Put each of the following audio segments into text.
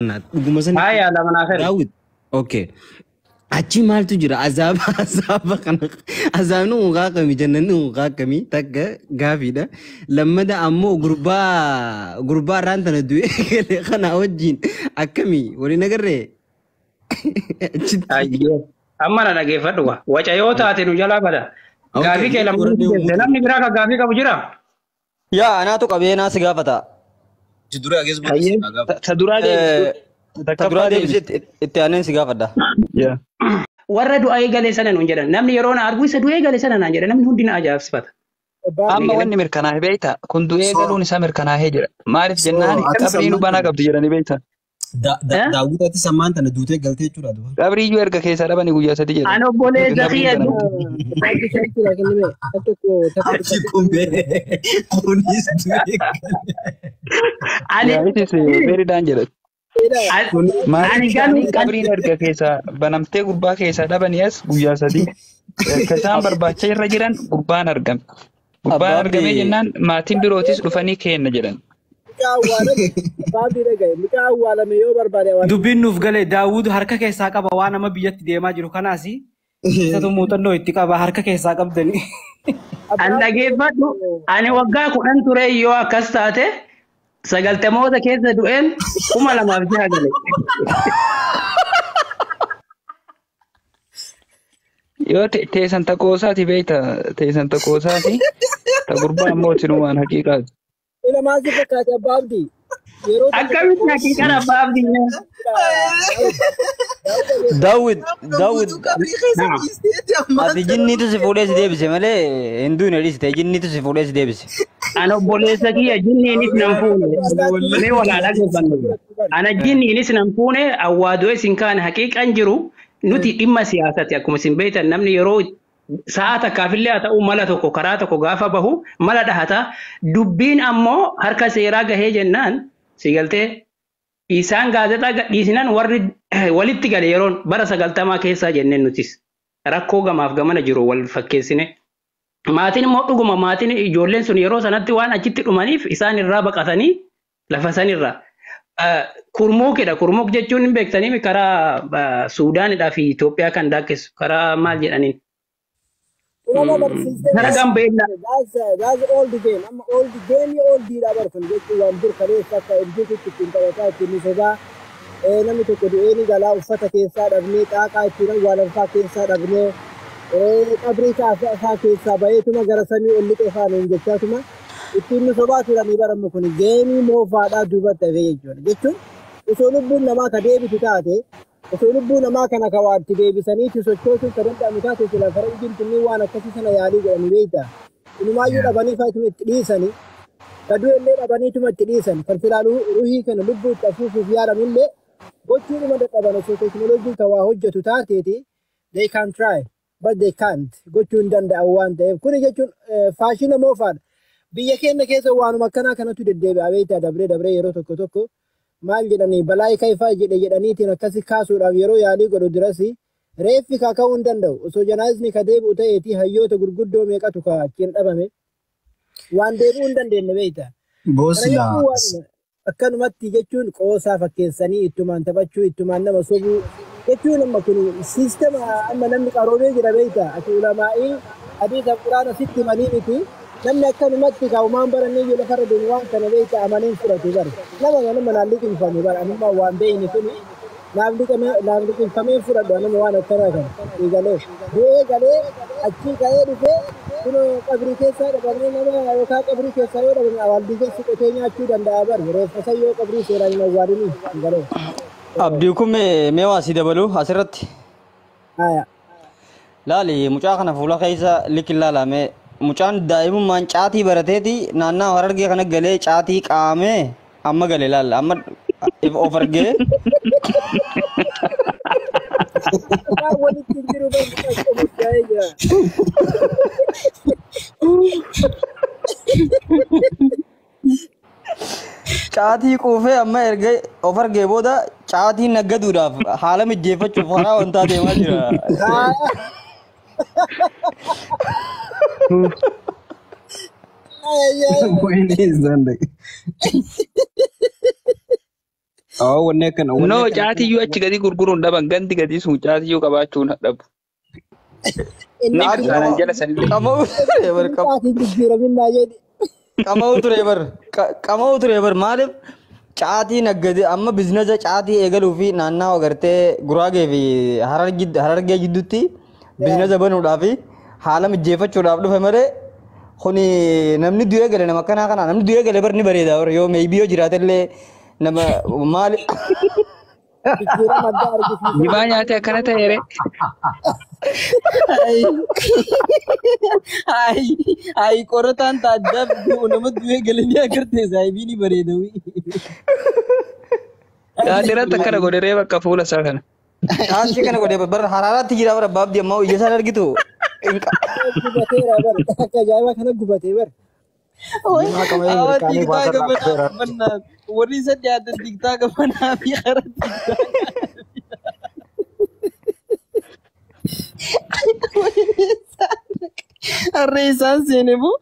Dhuguma sana Haaya, lama naa kenna. Daawit. Okay. Achi maaltu jira? Azaaba, azaaba kana, azaabni kun kaakami, jannanni kun kaakami, takka gaafiidha. Lammada ammoo gurbaa irraan tana du'ee gale kana wajjin akkami waliin agarree? Achitti. Ayyee. Amma na dhageeffadhu waa. Waca yoo taate nu jalaa bada. Okay, Gaafii kee lama qoradhee deebise. Namni biraa kan gaafii qabu jira? Yaa, anaatu qabee naa si gaafata. Dura agees Ayyee. Ta duraa deebisi. Ta duraa deebisee itti aaneen si gaafadha. Yaa. Warra du'ee galee sana nuun jedhan. Namni yeroo na argu isa du'ee gale sana naan jedha. Namni hundi na ajaa'ibsifata. Amma wanni mirkanaa'e beektaa? Kun du'ee galuun isaa mirkanaa'ee jira. Maaliif jennaan ati qabriin sammaan banaa qabdi jedhanii beektaa? Eh? Daawwit, ati sammaan tana duutee galtee jechuudha duba. Qabrii iyyuu erga keessaa dhabanii guyyaa 3 jedhan. Ani obboleessa Qabriin kiyya banamte. Achi kumbee kunis du'ee gale. Ani Yeah, it is very dangerous. Maaliif ani jedhanii galuu qabriin erga keessaa banamtee gurbaa keessaa dhabanii as guyyaa 3 erga isaan barbaacha irra jiran gurbaan argame. Gurbaan Abbaa argamee Abdii jennaan maatiin birootis dhufanii kenna jedhan. Mucaa awwaalame yoo barbaade awwaalame. Dubbiin nuuf gale. Daawud harka keessaa qaba waan nama biyyatti deemaa jiru kanaas isatu muuxannoo itti qaba, harka keessaa qabdani. An dhageeffadhu, ani waggaa 10 ture. Yoo akkas taate 90moota keessa du'een 2006 gale. Yoo teessan taqoosaati beekta, teessan taqoosaati, ta gurbaa ammoo sinumaan haqiiqaati. Ila maal si fakkaate, Abbaa Abdii? Yeroo tokko Akkamitti haqiiqaan, Abbaa Abdii? Daawwit, Daawwit, Naam. ati jinniitu si fuudhee si deebise malee hin duune, dhiiste, jinniitu si fuudhee si deebise. Ana obboleessa kiyya jinniinis nan fuune. Mee walaa dhageeffannu. Ana jinniinis nan fuune, awwaadoo isin kaan haqiiqan jiru. Nuti dhimma siyaasati, akkuma isin beektan, namni yeroo sa'a takkaafillee haa ta'u mala tokko karaa tokko gaafa bahu mala dhahata. Dubbiin ammoo harka seeraa gahee jennaan si galtee isaan gaazexaa gadhiisinan warri walitti gale yeroon bara 90 keessaa jenneen nutis rakkoo gamaaf gamana jiru wal fakkeessine. Maatiin immoo dhuguma maatiin ijoolleen sun yeroo sanatti waan achitti dhumaniif isaan irraa baqatanii lafa sanirraa. Kurmuukidha. Kurmuuk jechuun hin beektanii, karaa Suudaanidhaa fi Itoophiyaa kan daakessu karaa maal jedhaniin. Ulama barsiistee. Gara Gambeellaa. That's old game. Amma old game, old dha bar kun jechuun waan dur kaleessa akka ergitutti ittiin taphataa ittiin nu sobaa, namni tokko du'ee ni galaa, uffata keessaa dhabnee, qaaqaa ittiin awwaalanfaa keessaa dhabnee, qabrii isaa keessaa baheetuma gara samii ol lixee faana jechaatuma ittiin nu sobaa turanii. Barammu kun game moofaadhaa duubatti hafee jechuudha. Jechuun osoo lubbuun namaa ka deebitu taate, osoo lubbuu namaa kana ka waatti deebisaniiti sochoosuun ka danda'amu taate, sila faranjiin tunniin waan akkasii sana yaalii godhanii beektaa. Inumaayyuu dhabanii faayituma itti dhiisanii, ka du'ellee dhabaniituma itti dhiisan, kan silaa ruhii kana lubbuu itti afuufuuf yaalanillee gochuudhuma dadhaban. Osoo teekinooloojiin ka waa hojjetu taateeti, they can try but they can't, gochuu hin danda'an waan ta'eef. Kuni jechuun faashina moofaadha. Biyya keenya keessa waanuma akkanaa kanatu deddeebi'a beektaa, dabree dabree yeroo tokko tokko maal jedhanii balaa kaifaa jedhe jedhaniitiin akkasi kaasuudhaaf yeroo yaalii godhu dirasi reeffi kaka'uu hin danda'u. Osoo janaazni ka deebi'u ta'eeti hayyoota gurguddoo meeqatu ka achiin dhabame, waan deebi'uu hin dandeenye beektaa. Kana Boosila. jechuun waanuma akkanumatti jechuun qoosaa fakkeessanii ittumaan taphachuu, ittumaan nama sobuu jechuun. Amma kun siistema amma namni qaroomee jira beektaa. Ati ulamaa'ii hadiisa Quraana sitti himanii miti, namni akkanumatti kaa'umaan barannee iyyuu lafarra deemu waan kana beektaa amaneen fudhatu bara nama naan liqimfame bara. Anummaa waan beeyne kuni naaf liqimfamee fudhadhu. Anuma waan akkanaa kana eegalee du'ee galee achii ka'ee dhufee kun qabrii keessaa dhabamee nama yookaan qabrii keessaa yoo dhabame awwaaldii keessa qotee nyaachuu danda'a bar, reeffa san yoo qabrii seeraan hin awwaalinii galee. Abdii kun mee waa si dabalu asirratti. Haya. Laali, mucaa kana fuula keessa likki ilaalame. Mucaan daa'imummaan caatii barateeti naannaa Harargee kana galee caatii qaamee amma gale. Laal, amma of argee. Waan walitti hin jiru bar, mucaan qomochaa'ee jira. Caatii quufee amma erga of argee booda caatii naggaduudhaaf haala mijjeeffachuuf karaa wantaa deemaa jira. Haya. Ay, ay. Wayne isaan dhaqe. Oo, wanni akkana wanni No, akkana. Caatiyyuu achi gadi gurguruun dhaban gandi gadi sun caatiyyuu qabaachuun dhabu. Inni Ni Caatii fincaanaan jala sanillee. Qama'uu ture bar caatiin jijjiiraminaa jedhi. qama'uu ture bar qama'uu ture bar maaliif caatii naggade amma biizinasa caatii eegaluu fi naannawa gartee Guraagee fi Harargee jidduutti biizinasa banuudhaaf haala mijeeffachuudhaaf dhufe malee kuni namni du'ee gale nama akkanaa kana namni du'ee gale bar ni bareeda bar yoo meebii yoo jiraatellee nama maali Jijjiirama addaa argisiisa. Jimaa nyaatee akkana ta'e ree. Ay, ay, qorataan taaddaaf nama du'ee galanii agartee saayibii ni bareeda. Caatirratti akkana godhe ree bakka fuula isaa kana. Taasii kana godhe bar haraaraatti jira bar abbaabdi ammaa ija isaan argitu. Gubateera bar. Akka ajaa'ibaa kana gubatee bar. Jimaa qama'ee Awa mirqaanee digtaa baasarraa gabanaa dhufeera. bannaa warri isa dhiyaatan digtaa gabanaa fi hara digtaa. Harree isaan seene boo.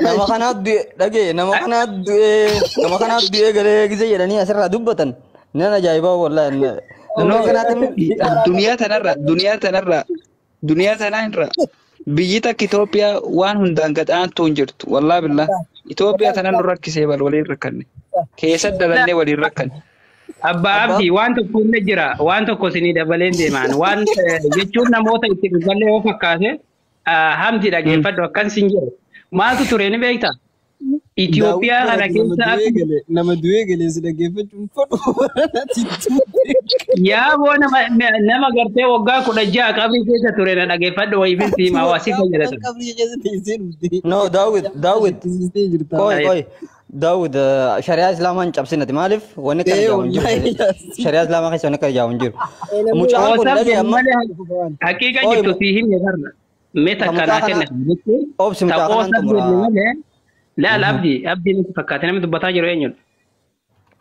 Nama kanaat du'e dhagee nama kanaat du'e nama kanaat du'ee galee gisee jedhanii asirraa dubbatan nan ajaa'ibaa wallahi namni No, kanaatti duniyaa tanarra biyyi takka Itoophiyaa waan hundaan gad aantuu hin jirtu. Wallaa billah. Itoophiyaa tanan nu rakkisee bal waliin rakkanne. Keessa dalannee waliin rakkanne. Abbaa Abdii, waan tokko illee jira, waan tokko isinii dabaleen deemaan waan jechuun namoota itti dhugallee yoo fakkaate Hamdi dhageeffadhu akkan sin jedhu maaltu ture ni beektaa? Itoophiyaa kana keessa akka Nama du'ee galee si dhaggeeffachuun fadhu. Yaa boo, nama gartee waggaa 16 qabrii keessa ture na dhageeffadhu wayiifin siima hawaasi fayyadatan. Qabrii keessa teessee dhufte. No, Daawit, Daawit. Shakkisiistee jirta. Qoy, qoy. Daawit, shari'aa islaamaa hin cabsinati maaliif wanni akkana Ee, jaamu hin jiru. wallahi. Shari'aa islaamaa keessa wanni akkana jaamu hin jiru. Mucaan kun Qoosaaf dhagee jedhu amma malee haqiiqa Qoy, jirtu sii himne barra. Mee ka takka mucaa naa kana kenna jechuun obsi mucaa kanaan taqoosaaf xumura. jedhu malee laal Abdii, Abdii nuti fakkaate namni dubbataa jiru eenyudha?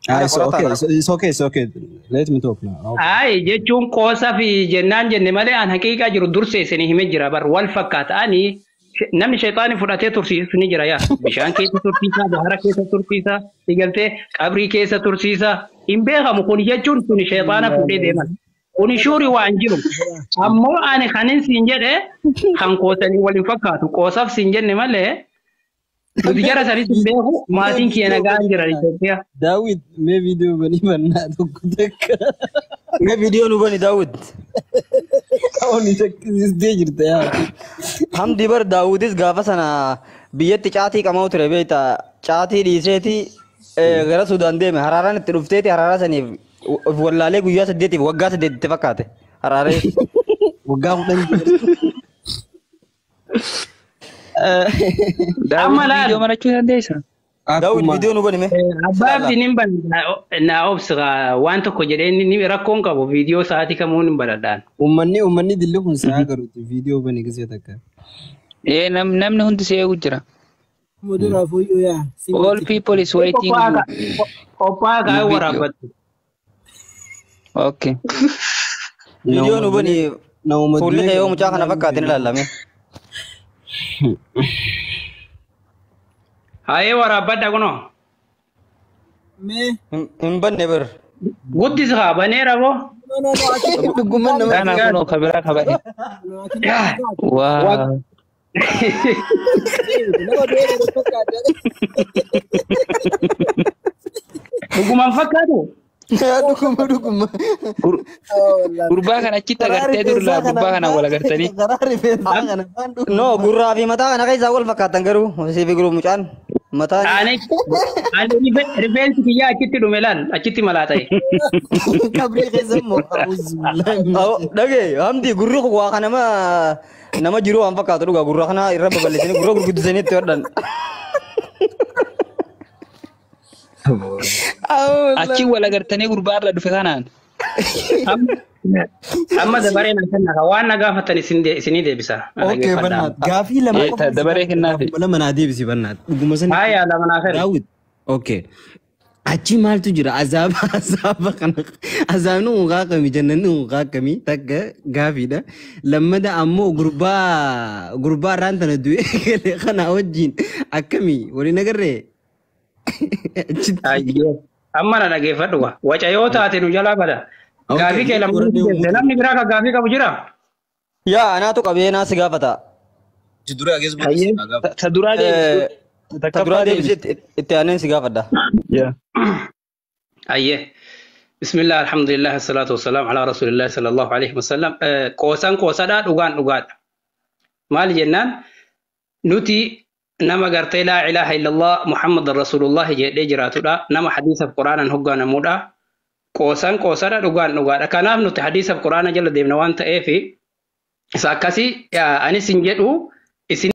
Ah, Ana it's okay. qorataadha. It's okay. It's okay. Let me talk now. Okay. Ay jechuun qoosa fi jennaan jenne malee an haqiiqaa jiru dursee isinii himee jira bar wal fakkaata. Ani namni shayxaani fudhatee tursiisu ni jira yaa bishaan keessa tursiisa, bahara keessa tursiisa, digaltee qabrii keessa tursiisa hin beekamu. Kun jechuun kun shayxaana fuudhee deeman kun shuuri waan jiru. Ammoo ani kanin siin jedhe kan qoosanii waliin fakkaatu qoosaaf siin jenne malee nuti jara sanis hin beeku, maatiin kiyya nagaan jiran Itoophiyaa. Daawit, mee viidiyoo banii bannaa tokko takka. Mee viidiyoo nu bani, Daawit. Oni shakkisiistee jirta yaa. Hamdi bar Daawutis gaafa sana biyyatti caatii qama'u ture beekta. Caatii dhiiseeti gara Sudaan deeme. Haraaraan itti dhufteeti haraaraa saniif of wallaalee guyyaa 8f waggaa 8 itti fakkaate. Haraaree. Waggaa 10 Daawit Amma laal viidiyoo marachuu dandeessaa? Daawit, Akkuma viidiyoo nu bani mee. Abbaa Abdiin hin ban naa obsa waan tokko jedhee inni rakkoon qabu viidiyoo sa'aatii kamuu hin banadhaan. Uummanni dilli kun sa'a garuuti viidiyoo bani gisee takka. Ee, namni hundi si eegu jira. Muduraaf uyyuu yaa. All people is waiting you. Qophaa'aa You kaa video. waraabbatu. Okay. Viidiyoo nu bani Nama fuulli du'ee kee yoo gale mucaa kana fakkaate ni ilaalame. Haayee, waraabbadha kunoo. Mee. Hin banne bir. Guddis haa baneera boo. No, no, no. Ati Dhugumman nama Kana kunoo kabiraa kabadhe. Waa. Nama du'ee gale fakkaata. Dhugumaan fakkaatu. Dhuguma, dhuguma. Gurbaa kana achitti agartee dur laa gurbaa kana wal agartanii. Karaa rifeensaa kana afaan dhuguma. No, gurraa fi mataa kana keessaa wal fakkaatan garuu siif guruu mucaan mataan Ani rifeensi kiyyaa achitti dhume laal achitti malaa ta'e. Qabrii keessa immoo auzubillahi. Dhagee Hamdi, gurri kun waa kana nama jiru waan fakkaatu dhugaa gurra kana irra babal'isanii gurra gurguddisanii itti hodhan. Achi wal agartanii gurbaa irra dhufe kanaan. Amma dabareen akkanna waan na gaafatan isinii deebisa. Okay, bannaat. Gaafii lama Eh, qofa dabaree kennaafi. Lama naa deebisi bannaat. Dhuguma sani. Haaya, lama naa fedha. Daawit. Okay. Achi maaltu jira? Azaaba kana azaabni kun qaaqami jannanni kun qaaqami takka gaafiidha. Lammada ammoo gurbaa irraan tana du'ee gale kana wajjin akkamii waliin agarree? Achitti. Ayyee. Amma na dhageeffadhu gaa. Waca yoo taate nu jalaa bada. Okay, Gaafii kee lamman mutu. Namni biraa kan gaafii qabu jira? Yaa anaatu qabee naa si gaafata. Dura agees Ayyee. Ta duraa deebisi. Ta duraa deebisee itti aaneen si gaafadha. Yaa. Ayyee. Bismillah, alhamdulillah, salatu wassalaam ala rasulillah sallallahu alaihi wasallam. Qoosaan qoosadha, dhugaan dhugaadha. Maal jennaan nuti nama gartee laa ilaaha illallah Muhammadan rasulullah jedhee jiraatudha. Nama hadiisaaf quraanaan hoogganamudha. Qoosaan qoosadha, dhugaan dhugaadha. Kanaaf nuti hadiisaaf quraana jala deemna waan ta'eef isa akkasii anis hin jedhu isin